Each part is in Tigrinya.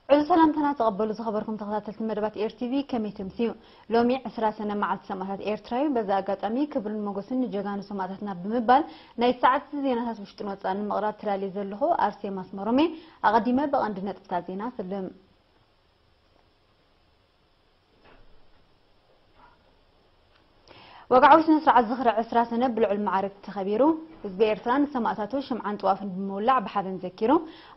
ዕዙዝ ሰላምታና ተቐበሉ ዝኸበርኩም ተኸታተልቲ መደባት ኤር ቲቪ፣ ከመይ ተምስዩ? ሎሚ ዕስራ ሰነ መዓልቲ ሰማእታት ኤርትራ እዩ። በዚ ኣጋጣሚ ክብርን ሞገስን ንጀጋኑ ሰማእታትና ብምባል ናይ ሰዓት ዜናታት ውሽጥን ወጻእን ንምቕራብ ተላልየ ዘለኹ ኣርሴማ ኣስመሮም እየ። ኣቐዲመ ብቐንዲ ነጥብታት ዜና ክልም። ወግዓዊ ስነ ስርዓት ዝኽሪ ዕስራ ሰነ ብልዑል ማዕርግ ተኸቢሩ። ህዝቢ ኤርትራ ንሰማእታቱ ሽምዓን ጥዋፍን ብምውላዕ ብሓበን ዘኪሩ።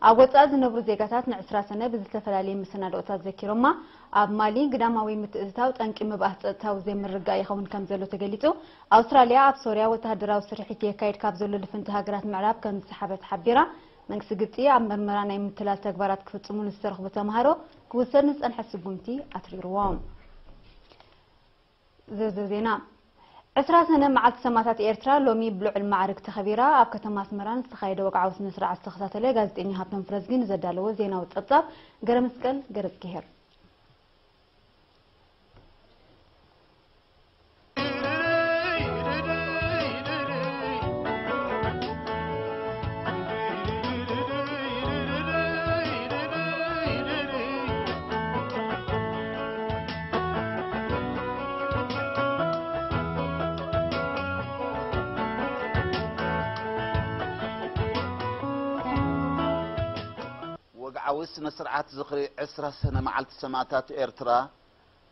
ኣብ ወጻኢ ዝነብሩ ዜጋታት ንዕስራ ሰነ ብዝተፈላለየ መሰናድኦታት ዘኪሮማ። ኣብ ማሊ ግዳማዊ ምትእትታው ጠንቂ ምብኣስ ጸጥታዊ ዘይምርግጋእ ይኸውን ከም ዘሎ ተገሊጹ። ኣውስትራልያ ኣብ ሶርያ ወተሃደራዊ ስርሒት የካይድ ካብ ዘሎ ልፍንቲ ሃገራት ምዕራብ ከም ዝሰሓበት ሓቢራ። መንግስቲ ግብጺ ኣብ መርመራ ናይ ምትላል ተግባራት ክፍጽሙ ንዝተረኽቡ ተምሃሮ ክውሰድ ንዝጸንሐ ስጉምቲ ኣትሪርዎ። ዝርዝር ዜና። ዕስራ ሰነ መዓልቲ ሰማእታት ኤርትራ ሎሚ ብልዑል ማዕርግ ተኸቢራ። ኣብ ከተማ ኣስመራ ንዝተኻየደ ወግዓዊ ስነ ስርዓት ዝተኸታተለ ጋዜጠኛ ሃብቶም ፍረዝጊ ንዘዳለዎ ዜናዊ ጸብጻብ ገረመስቀል ገረዝግሄር። ወግዓዊ ስነ ስርዓት ዝኽሪ ዕስራ ሰነ መዓልቲ ሰማእታት ኤርትራ፣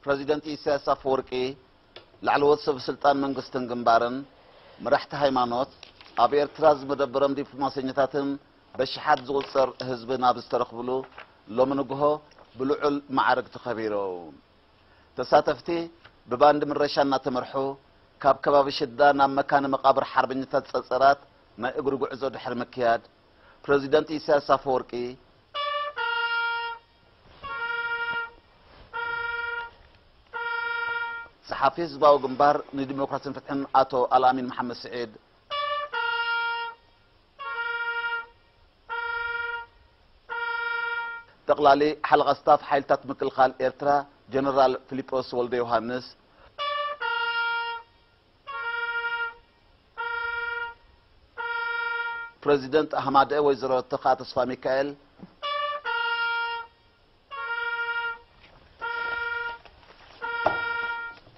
ፕረዚደንት ኢሳያስ ኣፈወርቂ፣ ላዕለዎት ሰብ ስልጣን መንግስትን ግንባርን፣ መራሕቲ ሃይማኖት፣ ኣብ ኤርትራ ዝመደበሮም ዲፕሎማሰኛታትን በሽሓት ዝቑጸር ህዝብን ኣብ ዝተረኽብሉ ሎሚ ንግሆ ብልዑል ማዕርግ ተኸቢሩ። ተሳተፍቲ ብባንድ ምረሻ እናተመርሑ ካብ ከባቢ ሽዳ ናብ መካነ መቓብር ሓርበኛታት ጸጸራት ናይ እግሪ ጉዕዞ ድሕሪ ምክያድ፣ ፕረዚደንት ኢሳያስ ኣፈወርቂ፣ ጸሓፊ ህዝባዊ ግንባር ንዲሞክራሲን ፍትሕን ኣቶ ኣልኣሚን መሓመድ ስዒድ፣ ጠቕላሊ ሓለቓ ስታፍ ሓይልታት ምክልኻል ኤርትራ ጀነራል ፊሊጶስ ወልደ ዮሃንስ፣ ፕረዚደንት ኣህማደኤ ወይዘሮ ተኻ ተስፋ ሚካኤል፣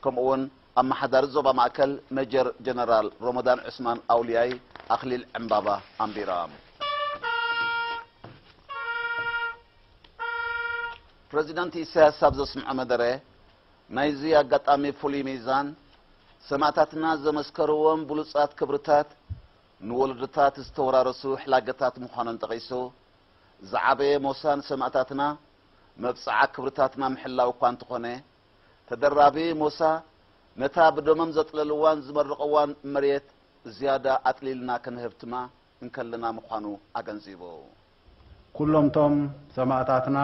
ከምኡውን ኣመሓዳሪ ዞባ ማእከል ሜጀር ጀነራል ሮሞዳን ዑስማን ኣውልያይ ኣኽሊል ዕምባባ ኣንቢሮም። ፕረዚደንት ኢሳያስ ኣብ ዘስምዖ መደረ፣ ናይዚ ኣጋጣሚ ፍሉይ ሚዛን፣ ሰማእታትና ዘመስከርዎም ብሉጻት ክብርታት ንወለዶታት ዝተወራረሱ ሕላገታት ምዃኖም ጠቒሱ፣ ዝዓበየ ሞሳ ንሰማእታትና መብጽዓ ክብርታትና ምሕላው እኳ እንተኾነ፣ ተደራቢ ሞሳ ነታ ብደሞም ዘጥለልዋን ዝመረቕዋን መሬት ዝያዳ ኣጥሊልና ክንህብ ትማ እንከለና ምዃኑ ኣገንዚቡ። ኩሎምቶም ሰማእታትና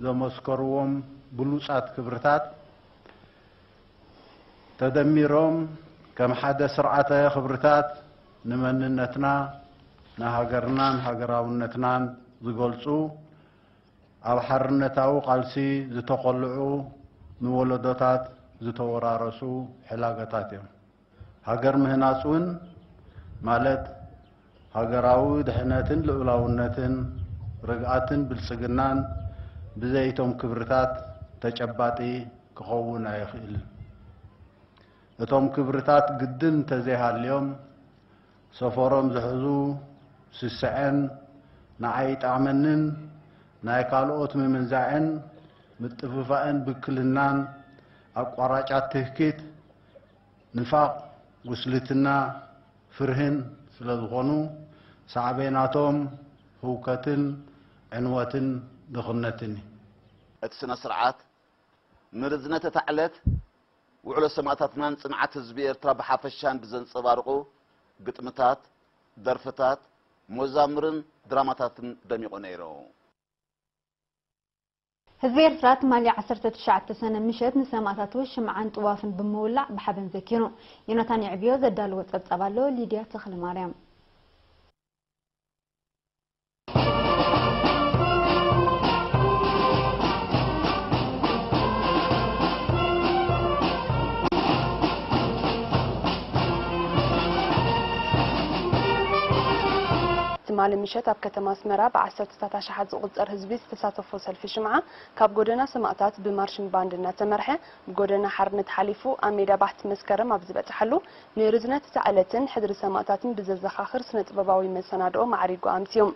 ዘመስከርዎም ብሉጻት ክብርታት ተደሚሮም ከም ሓደ ስርዓተ ክብርታት ንመንነትና፣ ንሃገርናን ሃገራውነትናን ዝገልጹ፣ ኣብ ሓርነታዊ ቃልሲ ዝተቖልዑ፣ ንወለዶታት ዝተወራረሱ ሕላገታት እዮም። ሃገር ምህናጽ እውን ማለት ሃገራዊ ድሕነትን ልኡላውነትን፣ ርግኣትን ብልጽግናን ብዘይቶም ክብርታት ተጨባጢ ክኸውን ኣይኽእልን። እቶም ክብርታት ግድን እንተዘይሃልዮም፣ ሰፈሮም ዝሕዙ ስስዐን ንዓይ ይጠቕመንን ናይ ካልኦት ምምንዛዕን ምጥፍፋእን ብክልናን ኣቋራጫት ትህኪት፣ ንፋቕ፣ ጉስልትና፣ ፍርህን ስለ ዝኾኑ፣ ሳዕቤናቶም ህውከትን ዕንወትን ድኽነትን እዩ። እቲ ስነ ስርዓት ንርዝነት እታ ዕለት፣ ውዕሎ ሰማእታትናን ጽንዓት ህዝቢ ኤርትራ ብሓፈሻን ብዘንጸባርቑ ግጥምታት፣ ደርፍታት፣ መዛሙርን ድራማታትን ደሚቑ ነይሩ። ህዝቢ ኤርትራ ትማሊ ዓሰርተ ትሽዓተ ሰነ ምሸት ንሰማእታቱ ሽምዓን ጥዋፍን ብምውላዕ ብሓበን ዘኪሩ። ዮናታን የዕብዮ ዘዳለዎ ጸብጻብ ኣሎ። ሊድያ ተኽለማርያም። ትማሊ ምሸት ኣብ ከተማ ኣስመራ ብዓሰርተታት ኣሽሓት ዝቑጸር ህዝቢ ዝተሳተፎ ሰልፊ ሽምዓ ካብ ጎደና ሰማእታት ብማርሽን ባንድ እናተመርሐ ብጎደና ሓርነት ሓሊፉ ኣብ ሜዳ ባሕቲ መስከረም ኣብ ዝበጽሓሉ ንርዝነት እታ ዕለትን ሕድሪ ሰማእታትን ብዘዘኻኽር ስነ ጥበባዊ መሰናድኦ ማዕሪጉ ኣምስዩ።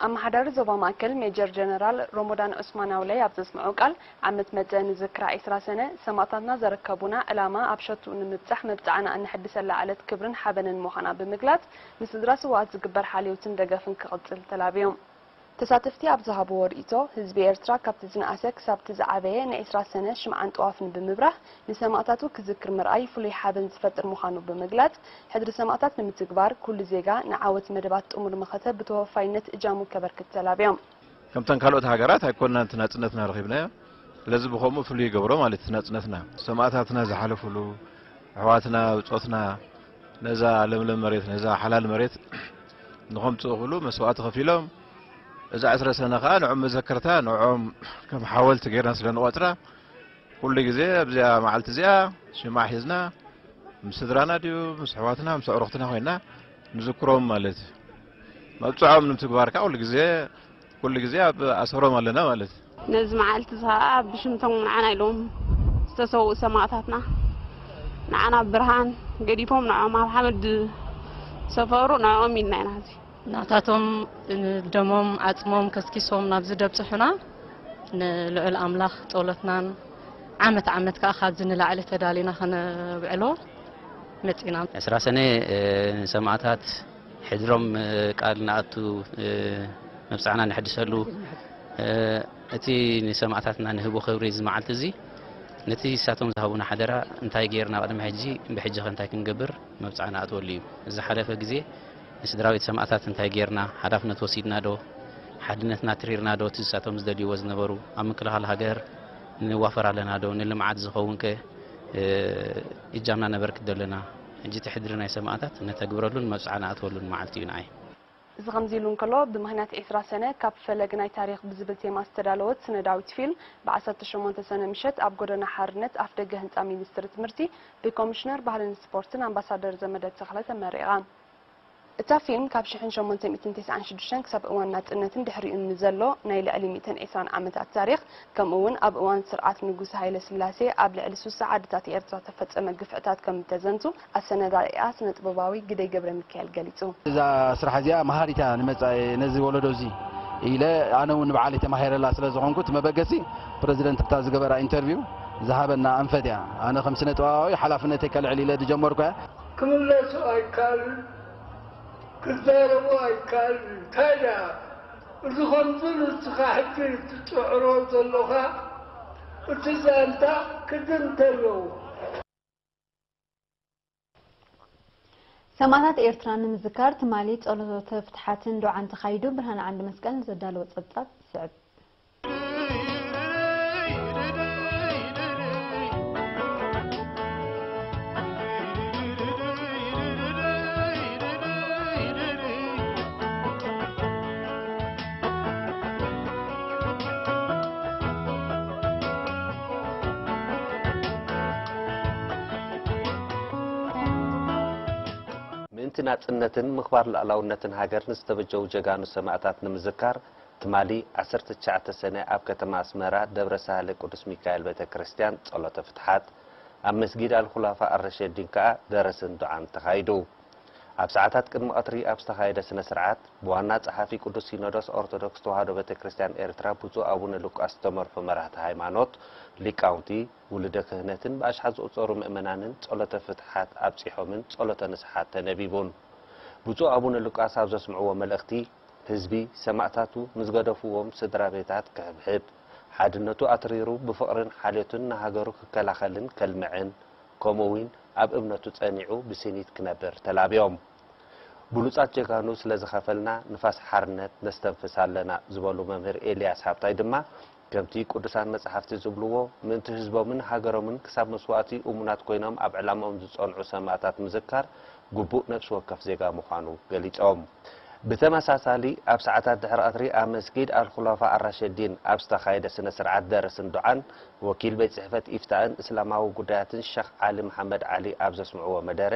ኣመሓዳሪ ዞባ ማእከል ሜጀር ጀነራል ሮሞዳን ዑስማን ኣውለይ ኣብ ዘስምዖ ቃል፣ ዓመት መጸ ንዝክራ ዒስራ ሰነ ሰማእታትና ዘረከቡና ዕላማ ኣብ ሸትኡ ንምብጻሕ መብጽዓና እነሐድሰላ ዕለት ክብርን ሓበንን ምዃና ብምግላጽ፣ ንስድራ ስውኣት ዝግበር ሓልዮትን ደገፍን ክቕጽል ተላብዮም። ተሳተፍቲ ኣብ ዝሃብዎ ርእይቶ፣ ህዝቢ ኤርትራ ካብቲ ዝነኣሰ ክሳብቲ ዝዓበየ ንዒስራ ሰነ ሽምዓን ጥዋፍን ብምብራህ ንሰማእታቱ ክዝክር ምርኣይ ፍሉይ ሓበን ዝፈጥር ምዃኑ ብምግላጽ፣ ሕድሪ ሰማእታት ንምትግባር ኩሉ ዜጋ ንዓወት መደባት ጥሙር መኸተ ብተወፋይነት እጃሙ ከበርክት ተላብዮም። ከምተን ካልኦት ሃገራት ኣይኮንናን እቲ ናጽነትና ረኺብናዮ። ስለዚ ብኸምኡ ፍሉይ ይገብሮ ማለት እቲ ናጽነትና። ሰማእታትና ዝሓለፉሉ፣ ኣሕዋትና፣ ብጾትና ነዛ ለምለም መሬት፣ ነዛ ሓላል መሬት ንኸምጽኡ ክብሉ መስዋእቲ ከፊሎም፣ እዛ ዕስራ ሰነ ከኣ ንዕኦም መዘከርታ፣ ንዕኦም ከም ሓወልቲ ጌርና ስለ ንቖጽራ፣ ኩሉ ግዜ ኣብዚኣ መዓልቲ እዚኣ ሽምዓ ሒዝና ምስ ስድራና ድዩ፣ ምስ ኣሕዋትና፣ ምስ ኣዕሩኽትና ኮይና ንዝክሮም ማለት እዩ። መብጽዖም ንምትግባር ከኣ ኩሉ ግዜ፣ ኩሉ ግዜ ኣብ ኣሰሮም ኣለና ማለት እዩ። ነዚ መዓልቲ እዚ ኸኣ ብሽምቶም ንዓና ኢሎም ዝተሰውኡ ሰማእታትና፣ ንዓና ብርሃን ገዲፎም ንዕኦም ኣብ ሓመድ ዝሰፈሩ ንዕኦም ኢልና ኢና እዚ። ናታቶም ደሞም ዓጽሞም ከስኪሶም ናብዚ ደብጽሑና ንልዑል ኣምላኽ ጸሎትናን ዓመት ዓመት ከኣ ካብዚ ንላዕሊ ተዳሊና ከነብዕሎ መጺና። ዕስራ ሰነ፣ እ፣ ንሰማእታት ሕድሮም፣ እ፣ ቃል ንኣቱ፣ እ፣ መብጽዓና ነሐድሰሉ፣ እ፣ እቲ ንሰማእታትና ንህቦ ክብሪ እዚ መዓልቲ እዚ ነቲ ንሳቶም ዝሃቡና ሓደራ እንታይ ጌርና ቅድሚ ሕጂ ብሕጂ ከ እንታይ ክንገብር መብጽዓ ንኣትወሉ እዩ። ዝሓለፈ ግዜ ንስድራ ቤት ሰማእታት እንታይ ጌርና? ሓላፍነት ወሲድና ዶ? ሓድነትና ትሪርና ዶ? እቲ ንሳቶም ዝደልይዎ ዝነበሩ ኣብ ምክልኻል ሃገር ንዋፈር ኣለና ዶ? ንልምዓት ዝኸውን ከ፣ እ፣ እጃምና ነበርክት ዶ ኣለና? ሕጂ እቲ ሕድሪ ናይ ሰማእታት ነተግብረሉን መብጽዓ ንኣትወሉን መዓልቲ እዩ ንዓይ። እዚ ከምዚ ኢሉ እንከሎ፣ ብምኽንያት ዒስራ ሰነ ካብ ፈለግ ናይ ታሪኽ ብዝብል ቴማ ዝተዳለወት ስነ-ዳዊት ፊልም፣ ብ ዓሰርተ ሸሞንተ ሰነ ምሸት ኣብ ጎደና ሓርነት ኣፍደገ ህንጻ ሚኒስትሪ ትምህርቲ ብኮሚሽነር ባህልን ስፖርትን ኣምባሳደር ዘመደ ተኽለ ተመሪቓ። እታ ፊልም ካብ ሽሕን ሸሞንተ ሚእትን ተስዓን ሽዱሽተን ክሳብ እዋን ናጽነትን ድሕሪኡን ንዘሎ ናይ ልዕሊ ሚእትን ዕስራን ዓመታት ታሪኽ፣ ከምኡ እውን ኣብ እዋን ስርዓት ንጉስ ሃይለ ስላሴ ኣብ ልዕሊ ሱሳ ዓድታት ኤርትራ ተፈጸመ ግፍዕታት ከም እተዘንቱ ኣሰናዳኢኣ ስነ-ጥበባዊ ግደይ ገብረሚካኤል ገሊጹ። እዛ ስራሕ እዚኣ መሃሪት እያ ንመጻኢ ነዚ ወለዶ እዚ ኢለ ኣነ እውን ንባዕለይ ተማሂረላ ስለ ዝኾንኩ እቲ መበገሲ ፕረዚደንት ብታ ዝገበራ ኢንተርቪው ዝሃበና ኣንፈት እያ። ኣነ ከም ስነ-ጥበባዊ ሓላፍነተይ ከልዕል ኢለ ዝጀመርኩ እያ። ክምለሱ ኣይከኣልን፣ ክዛረቡ ኣይከኣልን። እንታይ ደኣ እዚ ከምዚ ንስኻ ሕጂ ትጽዕሮ ዘሎኻ እቲ ዛንታ ክድን ተለዎ። ሰማእታት ኤርትራ ንምዝካር ትማሊ ጸሎተ ፍትሓትን ዱዓን ተኻይዱ። ብርሃን ዓንዲ መስቀል ንዘዳለዎ ጸብጻብ ስዕብ። ምእንቲ ናጽነትን ምኽባር ሉዓላውነትን ሃገር ንዝተበጀዉ ጀጋኑ ሰማእታት ንምዝካር፣ ትማሊ ዓሰርተ ትሽዓተ ሰነ ኣብ ከተማ ኣስመራ ደብረ ሳህለ ቅዱስ ሚካኤል ቤተ ክርስቲያን ጸሎተ ፍትሓት፣ ኣብ መስጊድ ኣልኹላፋ ኣረሸዲን ከኣ ደረስን ዱዓን ተኻይዱ። ኣብ ሰዓታት ቅድሚ ቀትሪ ኣብ ዝተኻየደ ስነ ስርዓት፣ ብዋና ጸሓፊ ቅዱስ ሲኖዶስ ኦርቶዶክስ ተዋህዶ ቤተ ክርስቲያን ኤርትራ ብፁዕ ኣቡነ ሉቃስ ዝተመርሑ መራሕቲ ሃይማኖት፣ ሊቃውንቲ፣ ውሉደ ክህነትን ብኣሽሓት ዝቑጸሩ ምእመናንን ጸሎተ ፍትሓት ኣብጺሖምን ጸሎተ ንስሓ ተነቢቡን። ብፁዕ ኣቡነ ሉቃስ ኣብ ዘስምዕዎ መልእኽቲ፣ ህዝቢ ሰማእታቱ ንዝገደፍዎም ስድራ ቤታት ክሕብሕብ፣ ሓድነቱ ኣትሪሩ ብፍቕርን ሓልዮትን ንሃገሩ ክከላኸልን ከልምዕን፣ ከምኡ እውን ኣብ እምነቱ ጸኒዑ ብስኒት ክነብር ተላብዮም። ብሉጻት ጀጋኑ ስለ ዝኸፈልና ንፋስ ሓርነት ነስተንፍስ ኣለና ዝበሉ መምህር ኤልያስ ሃብታይ ድማ፣ ከምቲ ቅዱሳን መጻሕፍቲ ዝብልዎ፣ ምእንቲ ህዝቦምን ሃገሮምን ክሳብ መስዋእቲ እሙናት ኮይኖም ኣብ ዕላማኦም ዝጸንዑ ሰማእታት ምዝካር ግቡእ ነፍሲ ወከፍ ዜጋ ምዃኑ ገሊጾም። ብተመሳሳሊ፣ ኣብ ሰዓታት ድሕሪ ቀትሪ ኣብ መስጊድ ኣልኹላፋ ኣራሸዲን ኣብ ዝተኻየደ ስነ ስርዓት ደረስን ዱዓን፣ ወኪል ቤት ጽሕፈት ኢፍታእን እስላማዊ ጉዳያትን ሸኽ ዓሊ መሓመድ ዓሊ ኣብ ዘስምዕዎ መደረ፣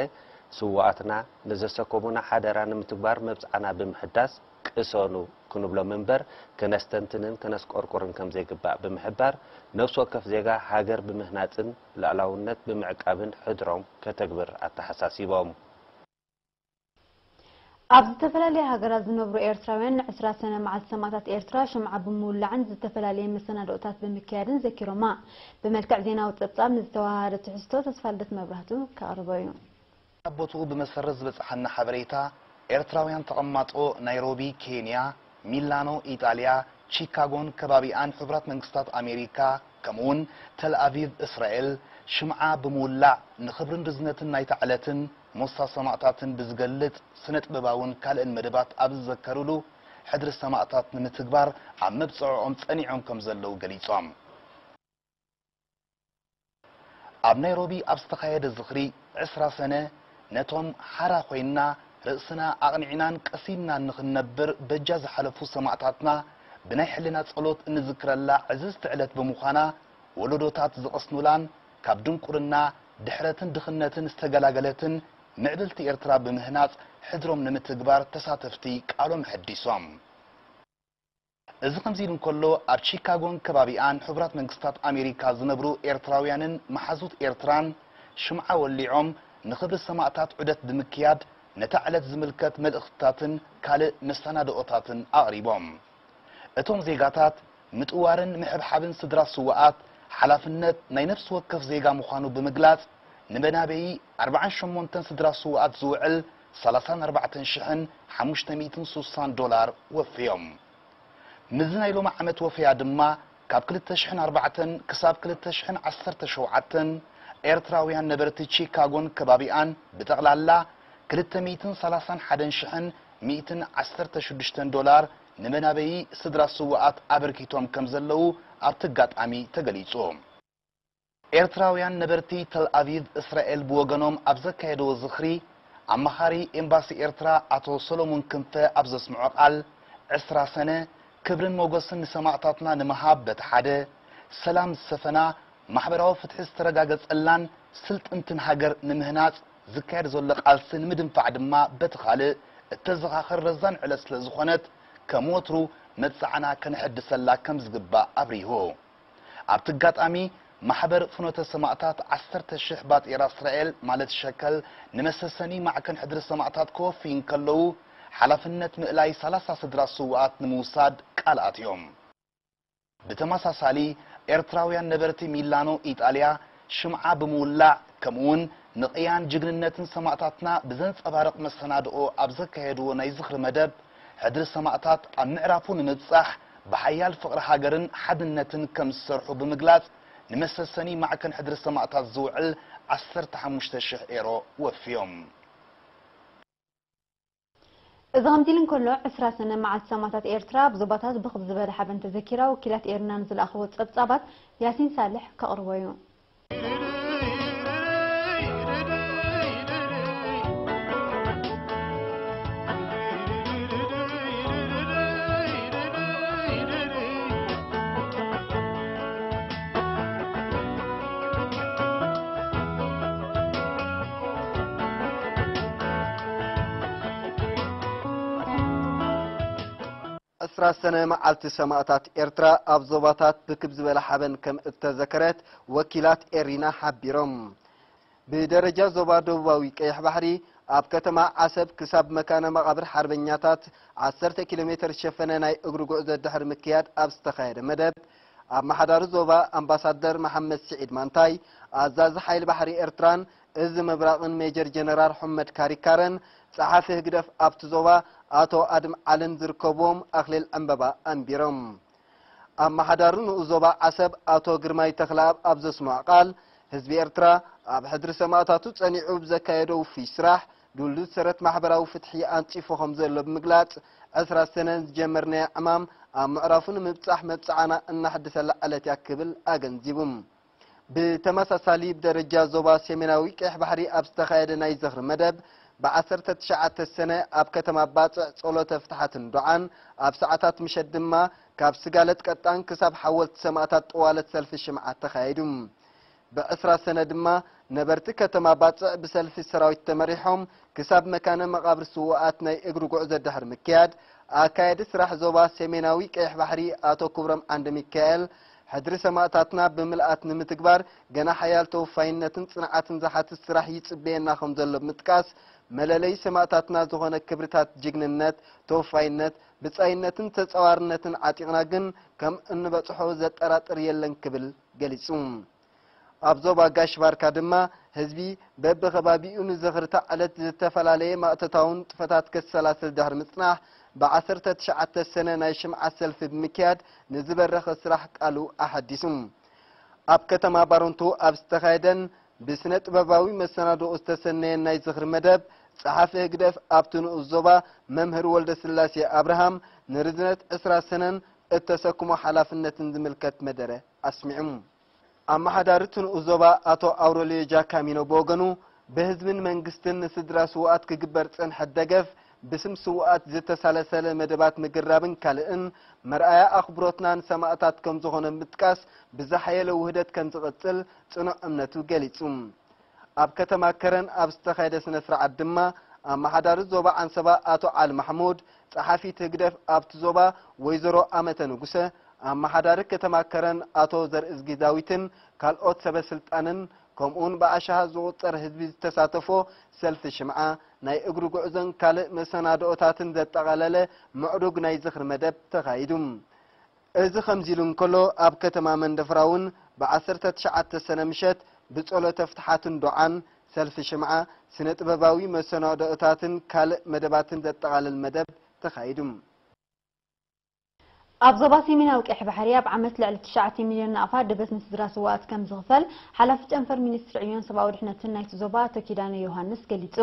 ስውኣትና ንዘሰከሙና ሓደራ ንምትግባር መብጽዓና ብምሕዳስ፣ ቅሰኑ ክንብሎም እምበር፣ ከነስተንትንን ከነስቆርቁርን ከም ዘይግባእ ብምሕባር፣ ነፍሲ ወከፍ ዜጋ ሃገር ብምህናጽን ልኣላውነት ብምዕቃብን ሕድሮም ከተግብር ኣተሓሳሲቦም። ኣብ ዝተፈላለያ ሃገራት ዝነብሩ ኤርትራውያን ንዕስራ ሰነ መዓልቲ ሰማእታት ኤርትራ ሽምዓ ብምውላዕን ዝተፈላለየ መሰናድኦታት ብምክያድን ዘኪሮማ። ብመልክዕ ዜናዊ ጸብጻብ ንዝተዋሃደ ትሕዝቶ ተስፋልደት መብራህቱ ከቕርቦ እዩ። ካብ ቦትኡ ብመሰረት ዝበጽሓና ሓበሬታ፣ ኤርትራውያን ተቐማጦ ናይሮቢ ኬንያ፣ ሚላኖ ኢጣልያ፣ ቺካጎን ከባቢኣን ሕቡራት መንግስታት ኣሜሪካ፣ ከምኡውን ተል ኣቪቭ እስራኤል፣ ሽምዓ ብምውላዕ ንኽብርን ርዝነትን ናይታ ዕለትን ሞሳ ሰማእታትን ብዝገልጽ ስነ ጥበባውን ካልእን መደባት ኣብ ዝዘከሩሉ፣ ሕድሪ ሰማእታት ንምትግባር ኣብ መብጽዕኦም ጸኒዖም ከም ዘለዉ ገሊጾም። ኣብ ናይሮቢ ኣብ ዝተኻየደ ዝኽሪ ዕስራ ሰነ፣ ነቶም ሓራ ኮይንና ርእስና ኣቕኒዕናን ቀሲንናን ንኽንነብር በጃ ዝሓለፉ ሰማእታትና ብናይ ሕልና ጸሎት እንዝክረላ ዕዝዝቲ ዕለት ብምዃና፣ ወለዶታት ዝቐስኑላን ካብ ድንቁርና፣ ድሕረትን ድኽነትን ዝተገላገለትን ምዕብልቲ ኤርትራ ብምህናጽ ሕድሮም ንምትግባር ተሳተፍቲ ቃሎም ኣሐዲሶም። እዚ ከምዚ ኢሉ እንከሎ፣ ኣብ ቺካጎን ከባቢኣን ሕቡራት መንግስታት ኣሜሪካ ዝነብሩ ኤርትራውያንን መሓዙት ኤርትራን ሽምዓ ወሊዖም ንኽብሪ ሰማእታት ዑደት ብምክያድ ነታ ዕለት ዝምልከት መልእኽትታትን ካልእ መሰናድኦታትን ኣቕሪቦም። እቶም ዜጋታት ምጥዋርን ምሕብሓብን ስድራ ስዉኣት ሓላፍነት ናይ ነፍሲ ወከፍ ዜጋ ምዃኑ ብምግላጽ፣ ንመናበዪ ኣርብዓን ሸሞንተን ስድራ ስዉኣት ዝውዕል ሰላሳን ኣርባዕተን ሽሕን ሓሙሽተ ሚእትን ሱሳን ዶላር ወፍዮም። ምስዚ ናይ ሎሚ ዓመት ወፈያ ድማ፣ ካብ ክልተ ሽሕን ኣርባዕተን ክሳብ ክልተ ሽሕን ዓሰርተ ሸውዓተን ኤርትራውያን ነበርቲ ቺካጎን ከባቢኣን ብጠቕላላ ክልተ ሚእትን ሰላሳን ሓደን ሽሕን ሚእትን ዓሰርተ ሽዱሽተን ዶላር ንመናበዪ ስድራ ስዉኣት ኣበርኪቶም ከም ዘለዉ ኣብቲ ኣጋጣሚ ተገሊጹ። ኤርትራውያን ነበርቲ ተል ኣቪቭ እስራኤል ብወገኖም ኣብ ዘካየድዎ ዝኽሪ፣ ኣማኻሪ ኤምባሲ ኤርትራ ኣቶ ሰሎሞን ክንፈ ኣብ ዘስምዖ ቃል፣ ዕስራ ሰነ ክብርን ሞገስን ንሰማእታትና ንምሃብ በቲ ሓደ፣ ሰላም ዝሰፈና፣ ማሕበራዊ ፍትሒ ዝተረጋገጸላን ስልጥንትን ሃገር ንምህናጽ ዝካየድ ዘሎ ቃልሲ ንምድንፋዕ ድማ በቲ ካልእ እተዘኻኽር ረዛን ዕለት ስለ ዝኾነት፣ ከም ወትሩ መብጽዓና ከነሐድሰላ ከም ዝግባእ ኣብሪሁ። ኣብቲ ኣጋጣሚ፣ ማሕበር ፍኖተ ሰማእታት ዓሰርተ ሽሕ ባጤራ እስራኤል፣ ማለት ሸከል፣ ንመሰሰኒ ማዕከን ሕድሪ ሰማእታት ከወፍዩ እንከለዉ፣ ሓላፍነት ምእላይ ሰላሳ ስድራ ስዉኣት ንምውሳድ ቃል ኣትዮም። ብተመሳሳሊ፣ ኤርትራውያን ነበርቲ ሚላኖ ኢጣልያ ሽምዓ ብምውላዕ፣ ከምኡውን ንቕያን ጅግንነትን ሰማእታትና ብዘንጸባርቕ መሰናድኦ ኣብ ዘካየድዎ ናይ ዝኽሪ መደብ፣ ሕድሪ ሰማእታት ኣብ ምዕራፉ ንምብጻሕ ብሓያል ፍቕሪ ሃገርን ሓድነትን ከም ዝሰርሑ ብምግላጽ፣ ንመሰሰኒ ማዕከን ሕድሪ ሰማእታት ዝውዕል ዓሰርተ ሓሙሽተ ሽሕ ኤሮ ወፍዮም። እዚ ከምዚ ኢሉ እንከሎ፣ ዕስራ ሰነ መዓልቲ ሰማእታት ኤርትራ ኣብ ዞባታት ብኽብ ዝበለ ሓበን ተዘኪራ። ወኪላት ኤርና ንዝለኣኽዎ ጸብጻባት ያሲን ሳልሕ ከቕርቦ እዩ። ዕስራ ሰነ መዓልቲ ሰማእታት ኤርትራ ኣብ ዞባታት ብክብ ዝበለ ሓበን ከም እተዘከረት ወኪላት ኤሪና ሓቢሮም። ብደረጃ ዞባ ደቡባዊ ቀይሕ ባሕሪ፣ ኣብ ከተማ ዓሰብ ክሳብ መካነ መቓብር ሓርበኛታት ዓሰርተ ኪሎ ሜተር ዝሸፈነ ናይ እግሪ ጉዕዞ ድሕሪ ምክያድ ኣብ ዝተኻየደ መደብ፣ ኣመሓዳሪ ዞባ ኣምባሳደር መሓመድ ስዒድ ማንታይ፣ ኣዛዚ ሓይሊ ባሕሪ ኤርትራን እዚ ምብራቕን ሜጀር ጀነራል ሑመድ ካሪካረን፣ ጸሓፊ ህግደፍ ኣብቲ ዞባ ኣቶ ኣድም ዓልን ዝርከብዎም ኣኽሊል ዕምበባ ኣንቢሮም። ኣመሓዳሪ ንኡስ ዞባ ዓሰብ ኣቶ ግርማይ ተኽለኣብ ኣብ ዘስምዖ ቃል፣ ህዝቢ ኤርትራ ኣብ ሕድሪ ሰማእታቱ ጸኒዑ ብዘካየዶ ውፉይ ስራሕ፣ ድልዱል ሰረት ማሕበራዊ ፍትሒ ኣንጺፉ ከም ዘሎ ብምግላጽ፣ ዕስራ ሰነ ዝጀመርናዮ ዕማም ኣብ ምዕራፉ ንምብጻሕ መብጽዓና እነሕድሰላ ዕለት እያ ክብል ኣገንዚቡ። ብተመሳሳሊ፣ ብደረጃ ዞባ ሰሜናዊ ቀይሕ ባሕሪ ኣብ ዝተኻየደ ናይ ዝኽሪ መደብ፣ ብ ዓሰርተ ትሽዓተ ሰነ ኣብ ከተማ ባጽዕ ጸሎተ ፍትሓትን ዱዓን፣ ኣብ ሰዓታት ምሸት ድማ ካብ ስጋለት ቀጣን ክሳብ ሓወልቲ ሰማእታት ጥዋለት ሰልፊ ሽምዓ ተኻይዱ። ብ ዕስራ ሰነ ድማ ነበርቲ ከተማ ባጽዕ ብሰልፊ ሰራዊት ተመሪሖም ክሳብ መካነ መቓብር ስውኣት ናይ እግሪ ጉዕዞ ድሕሪ ምክያድ፣ ኣካየዲ ስራሕ ዞባ ሰሜናዊ ቀይሕ ባሕሪ ኣቶ ክብሮም ዓንደ ሚካኤል፣ ሕድሪ ሰማእታትና ብምልኣት ንምትግባር ገና ሓያል ተወፋይነትን ጽንዓትን ዝሓትት ስራሕ ይጽበየና ከም ዘሎ ብምጥቃስ፣ መለለይ ሰማእታትና ዝኾነ ክብርታት ጅግንነት፣ ተወፋይነት፣ ብጻይነትን ተጻዋርነትን ዓጢቕና ግን ከም እንበጽሖ ዘጠራጥር የለን ክብል ገሊጹ። ኣብ ዞባ ጋሽ ባርካ ድማ ህዝቢ በብኸባቢኡ ንዝኽርታ ዕለት ዝተፈላለየ ማእቶታውን ጥፈታት ከሰላስል ድሕሪ ምጽናሕ፣ ብ ዓሰርተ ትሽዓተ ሰነ ናይ ሽምዓ ሰልፊ ብምክያድ ንዝበረኸ ስራሕ ቃሉ ኣሐዲሱ። ኣብ ከተማ ባረንቱ ኣብ ዝተኻየደን ብስነ ጥበባዊ መሰናድኦ ዝተሰነየን ናይ ዝኽሪ መደብ፣ ጸሓፊ ህግደፍ ኣብቲ ንኡስ ዞባ መምህር ወልደ ስላሴ ኣብርሃም ንርዝነት ዕስራ ሰነን እተሰክሞ ሓላፍነትን ዝምልከት መደረ ኣስሚዑ። ኣመሓዳሪ እቲ ንኡስ ዞባ ኣቶ ኣውረልዮ ጃካሚኖ ብወገኑ፣ ብህዝብን መንግስትን ንስድራ ስውኣት ክግበር ዝጸንሐ ደገፍ፣ ብስም ስውኣት ዝተሳለሰለ መደባት ምግራብን ካልእን መርኣያ ኣኽብሮትና ንሰማእታት ከም ዝኾነ ብምጥቃስ፣ ብዝሓየለ ውህደት ከም ዝቕጽል ጽኑዕ እምነቱ ገሊጹ። ኣብ ከተማ ከረን ኣብ ዝተኻየደ ስነ ስርዓት ድማ፣ ኣመሓዳሪ ዞባ ዓንሰባ ኣቶ ዓሊ ማሕሙድ፣ ጸሓፊት ህግደፍ ኣብቲ ዞባ ወይዘሮ ኣመተ ንጉሰ፣ ኣመሓዳሪ ከተማ ከረን ኣቶ ዘርእዝጊ ዳዊትን ካልኦት ሰበ ስልጣንን፣ ከምኡውን ብኣሽሓት ዝቑጸር ህዝቢ ዝተሳተፎ ሰልፊ ሽምዓ፣ ናይ እግሪ ጉዕዞን ካልእ መሰናድኦታትን ዘጠቓለለ ምዕሩግ ናይ ዝኽሪ መደብ ተኻይዱ። እዚ ከምዚ ኢሉ እንከሎ፣ ኣብ ከተማ መንደፍራ እውን ብ ዓሰርተ ትሽዓተ ሰነ ምሸት ብጸሎተ ፍትሓትን ዱዓን፣ ሰልፊ ሽምዓ፣ ስነ ጥበባዊ መሰናድኦታትን ካልእ መደባትን ዘጠቓልል መደብ ተኻይዱ። ኣብ ዞባ ሰሜናዊ ቀይሕ ባሕሪ ኣብ ዓመት ልዕሊ ትሽዓተ ሚልዮን ናቕፋ ደበስ ንስድራ ስውኣት ከም ዝኽፈል ሓላፊ ጨንፈር ሚኒስትሪ ዕዮን ሰብኣዊ ድሕነትን ናይቲ ዞባ ኣቶ ኪዳነ ዮሃንስ ገሊጹ።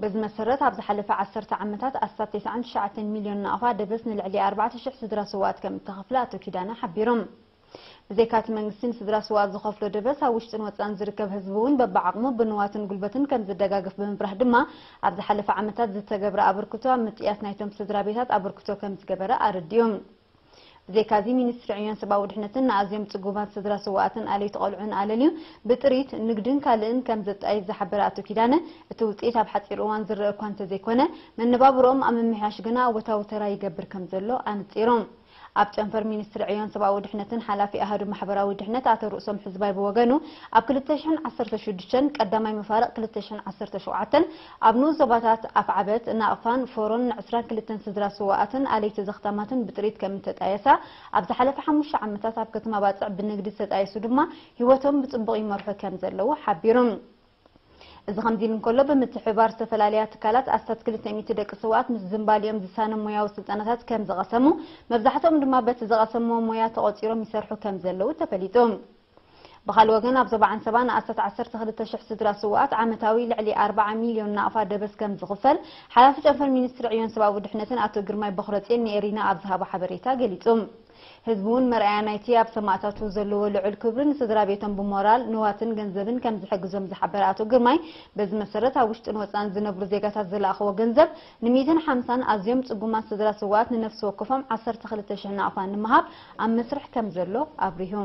በዚ መሰረት ኣብ ዝሓለፈ ዓሰርተ ዓመታት ኣስታት ተስዓን ትሽዓተን ሚልዮን ናቕፋ ደበስ ንልዕሊ ኣርባዕተ ሽሕ ስድራ ስውኣት ከም እተኸፍለ ኣቶ ኪዳነ ሓቢሮም። ብዘይካቲ መንግስቲ ንስድራ ስውኣት ዝኸፍሎ ደበስ ኣብ ውሽጥን ወጻእን ዝርከብ ህዝቢ እውን በብዓቕሙ ብንዋትን ጉልበትን ከም ዝደጋገፍ ብምብራህ ድማ ኣብ ዝሓለፈ ዓመታት ዝተገብረ ኣበርክቶ ኣብ ምጥያስ ናይቶም ስድራ ቤታት ኣበርክቶ ከም ዝገበረ ኣረዲኦም። ብዘይካዚ ሚኒስትሪ ዕዮን ሰብኣዊ ድሕነትን ንኣዝዮም ጽጉማት ስድራ ስውኣትን ኣለይቲ ቆልዑን ኣለልዩ ብጥሪት ንግድን ካልእን ከም ዘጣይስ ዝሓበረ ኣቶ ኪዳነ፣ እቲ ውጽኢት ኣብ ሓጺር እዋን ዝረአ እኳ እንተዘይኮነ መነባብሮኦም ኣብ ምምሕያሽ ግና ኣወታዊ ተራ ይገብር ከም ዘሎ ኣነጺሮም። ኣብ ጨንፈር ሚኒስትሪ ዕዮን ሰብኣዊ ድሕነትን ሓላፊ ኣሃዱ ማሕበራዊ ድሕነት ኣቶ ርእሶም ሕዝባይ ብወገኑ፣ ኣብ ክልተ ሽሕን ዓሰርተ ሽዱሽተን ቀዳማይ መፋርቕ ክልተ ሽሕን ዓሰርተ ሸውዓተን ኣብ ንኡስ ዞባታት ኣፍዓበት፣ ናቕፋን ፎሮን ንዕስራን ክልተን ስድራ ስውኣትን ኣለይቲ ዘኽታማትን ብጥሪት ከም እተጣየሳ፣ ኣብ ዝሓለፈ ሓሙሽተ ዓመታት ኣብ ከተማ ባጽዕ ብንግዲ ዝተጣየሱ ድማ ህይወቶም ብጽቡቕ ይመርሑ ከም ዘለዉ ሓቢሮም። እዚ ከምዚ ኢሉ እንከሎ፣ ብምትሕብባር ዝተፈላለያ ትካላት ኣስታት ክልተ ሚእቲ ደቂ ስውኣት ምስ ዝምባሊኦም ዝሳነ ሞያዊ ስልጠናታት ከም ዝቐሰሙ፣ መብዛሕትኦም ድማ በቲ ዝቐሰምዎ ሞያ ተቖጺሮም ይሰርሑ ከም ዘለዉ ተፈሊጡ። ብኻልእ ወገን፣ ኣብ ዞባ ዓንሰባ ንኣስታት ዓሰርተ ክልተ ሽሕ ስድራ ስውኣት ዓመታዊ ልዕሊ ኣርባዓ ሚልዮን ናቕፋ ደበስ ከም ዝኽፈል ሓላፊ ጨንፈር ሚኒስትሪ ዕዮን ሰብኣዊ ድሕነትን ኣቶ ግርማይ በኽረጽዮን ንኤሪና ኣብ ዝሃቦ ሓበሬታ ገሊጹ። ህዝቢ እውን መርኣያ ናይቲ ኣብ ሰማእታቱ ዘለዎ ልዑል ክብሪ ንስድራ ቤቶም ብሞራል፣ ንዋትን ገንዘብን ከም ዝሕግዞም ዝሓበረ ኣቶ ግርማይ፣ በዚ መሰረት ኣብ ውሽጥን ወጻእን ዝነብሩ ዜጋታት ዝለኣኽዎ ገንዘብ ንሚእትን ሓምሳን ኣዝዮም ጽጉማት ስድራ ስውኣት ንነፍሲ ወከፎም ዓሰርተ ክልተ ሽሕ ናቕፋ ንምሃብ ኣብ መስርሕ ከም ዘሎ ኣብሪሁ።